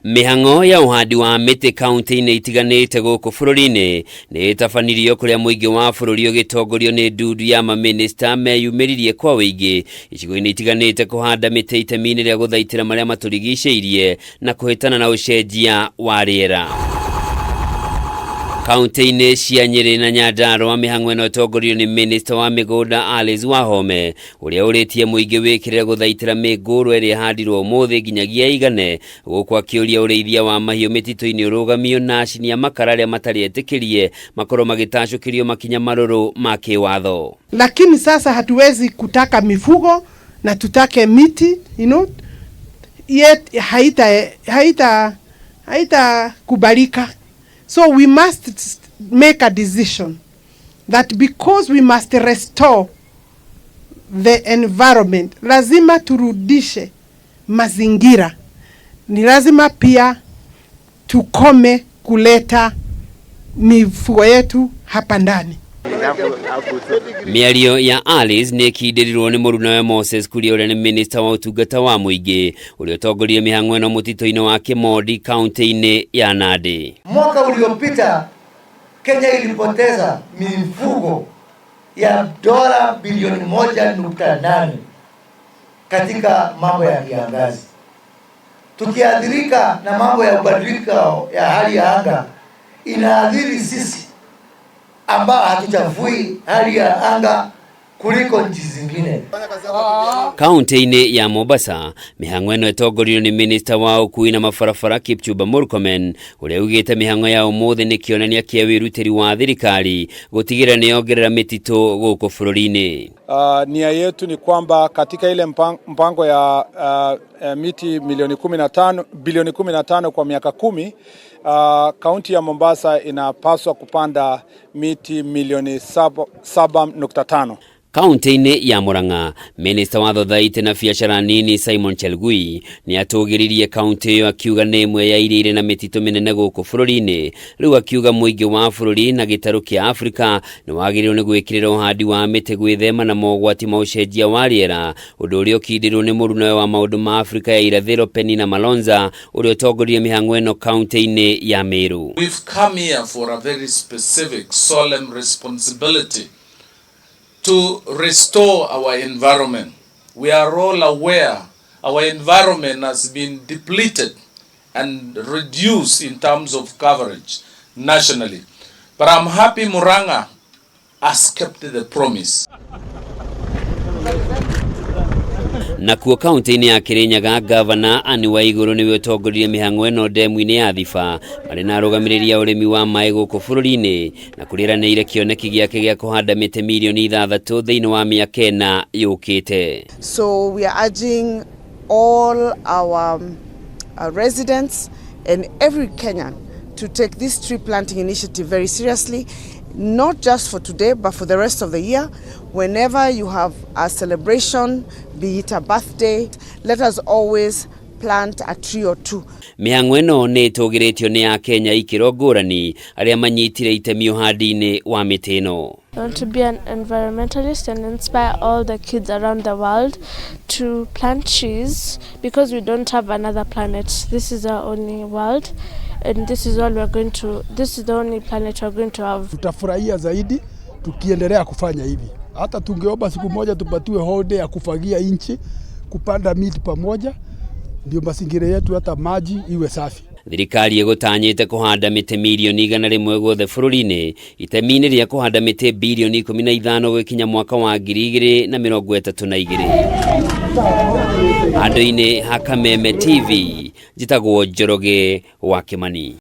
Mĩhang'o ya ũhandi wa mĩtĩ kaunti-inĩ itiganĩte gũkũ bũrũri-inĩ nĩ ĩtabanirio kũrĩa mũingĩ wa bũrũri ũgĩtongorio nĩ ndundu ya mamĩnĩsta meyumĩririe kwa ũingĩ icigo-inĩ itiganĩte kũhanda mĩtĩ itemi-inĩ rĩa gũthaitĩra marĩa matũrigicĩirie na kũhĩtana na ũcenjia wa rĩera. Kaunti-inĩ cia Nyĩrĩ na Nyandarũa mĩhang'o ĩno ĩtongoririo nĩ mĩnĩsta wa mĩgũnda Alice Wahome ũrĩa ũrĩtie mũingĩ wĩkĩrĩre gũthaitĩra mĩngũrwa ĩrĩa ĩhandirwo ũmũthĩ nginyagia ĩigane gũkũ akĩũria ũrĩithia wa mahiũ mĩtitũ-inĩ ũrũgamio na acini a makara arĩa matarĩ etĩkĩrie makorwo magĩtacũkĩrio makinya marũrũ ma kĩwatho. Lakini sasa hatuwezi kutaka mifugo na tutake miti yet haita kubalika. So we must make a decision that because we must restore the environment, lazima turudishe mazingira, ni lazima pia tukome kuleta mifugo yetu hapa ndani. Mĩario ya Alice nĩ ĩkindĩrirwo nĩ mũrunawe Moses Kuria ũrĩa nĩ minista wa ũtungata wa mũingĩ ũrĩa ũtongoririe mĩhang'o ĩno mũtitũ-inĩ wa Kĩmondi kaunti-inĩ ya Nandi. Mwaka uliopita Kenya ilipoteza mifugo ya dola bilioni 1.8 katika mambo ya kiangazi. Tukiathirika na mambo ya ubadiliko ya hali ya anga, inaathiri sisi ambao hatuchafui hali ya anga kuliko nchi zingine. Kaunti-inĩ ya Mombasa mĩhang'o ĩno ĩtongoririo nĩ minista wa ũkui na mabarabara Kipchumba Murkomen ũrĩa ugĩte mĩhang'o ya ũmũthĩ nĩ kĩonania kĩa wĩrutĩri wa thirikari gũtigĩrĩra nĩ yongerera mĩtitũ gũkũ bũrũri-inĩ. Nia yetu ni kwamba katika ile mpango ya miti milioni 15, bilioni 15 kwa miaka 10, kaunti ya Mombasa inapaswa kupanda miti milioni 7.5. Kaunti-inĩ ya Murang'a minista wa thothaitĩ na biacara nini Simon Chelugui nĩ atũgĩririe kaunti ĩyo akiuga nĩ ĩmwe ya iria irĩ na mĩtitũ mĩnene gũkũ bũrũri-inĩ. Rĩu akiuga mũingĩ wa bũrũri na gĩtarũ kĩa Afrika nĩ wagĩrĩirwo nĩ gwĩkĩrĩra ũhandi wa mĩtĩ gwĩthema na mogwati ma ũcenjia wa rĩera, ũndũ ũrĩa ũkindĩrwo nĩ mũrunawe wa maũndũ ma Afrika ya irathĩro Penina Malonza ũrĩa ũtongoririe mĩhang'o ĩno kaunti-inĩ ya Meru. We've come here for a very specific solemn responsibility to restore our environment. We are all aware our environment has been depleted and reduced in terms of coverage nationally. But I'm happy Murang'a has kept the promise. Nakuo kaunti-inĩ ya Kirinyaga gavana Anne Waiguru nĩwe ũtongoririe mĩhang'o ĩno ndemu-inĩ ya Thiba marĩ na arũgamĩrĩri a ũrĩmi wa maĩ gũkũ bũrũri-inĩ na kũrĩranĩire kĩoneki gĩake gĩa kũhanda mĩtĩ mirioni 6 thĩinĩ wa mĩaka 4 yũkĩte. So we are urging all our residents and every Kenyan to take this tree planting initiative very seriously, not just for today but for the rest of the year. Whenever you have a celebration, be it a birthday, let us always plant a tree or two. Mĩhang'o ĩno nĩ ĩtũgĩrĩtio nĩ Akenya ikĩro ngũrani arĩa manyitire itemi ũhandi-inĩ wa mĩtĩ ĩno. I want to be an environmentalist and inspire all the kids around the world to plant trees because we don't have another planet. This is our only world and this is all we're going to, this is the only planet we're going to have. Tutafurahia zaidi tukiendelea kufanya hivi. Hata tungeomba siku moja tupatiwe holiday ya kufagia nchi, kupanda miti pamoja, ndio mazingira yetu hata maji iwe safi. Thirikari ĩgũtanyĩte kũhanda mĩtĩ mirioni 100 guothe bũrũri-inĩ itemi-inĩ rĩa kũhanda mĩtĩ birioni 15 gũgĩkinya mwaka wa 2032. Handũ-inĩ ha Kameme TV, njĩtagwo Njoroge wa Kĩmani.